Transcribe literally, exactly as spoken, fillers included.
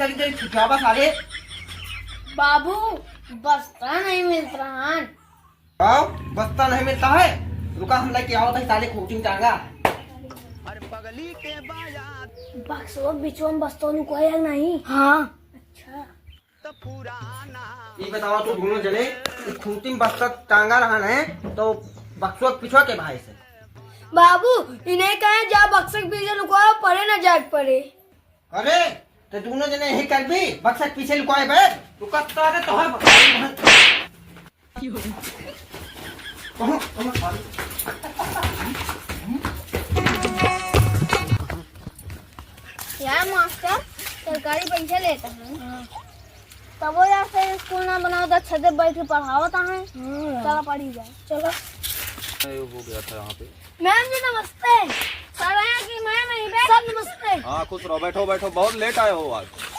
चल, चल, छुपावा सारे। बाबू, बस्ता नहीं मिलत रहन। आओ, बस्ता नहीं मिलता है? रुका, हम लेके आवत है साले खूंटी टांगा। बक्सवा बिचवा में बस्ता लुकाया नहीं? हाँ। अच्छा। ई बतावा तू दुनो जने, ई खूंटी में बस्ता टांगा रहन है, तो बक्सवा के पिछवा के भाई से। बाबू, इन्हें कहे जा बक्सा के पीछे लुकाओ, परे ना जाए परे। अरे, तो दुनो जने यही करबी, बक्सा के पीछे लुकाए बे। तू कत्ता रे, तोहर बक्सा। कहाँ, कहाँ साले? यार मास्टर, सरकारी पैसा लेता है। हाँ। तबो यार फिर स्कूल ना बनाओ तो छते बैठ के पढ़ावत है। हाँ। चलो पढ़ी जाए। चलो। ये हो गया था यहाँ पे। मैम जी नमस्ते। सर हैं कि मैम यहीं पे? सर नमस्ते। हाँ, खुश रहो, बैठो, बैठो, बहुत लेट आए हो आज।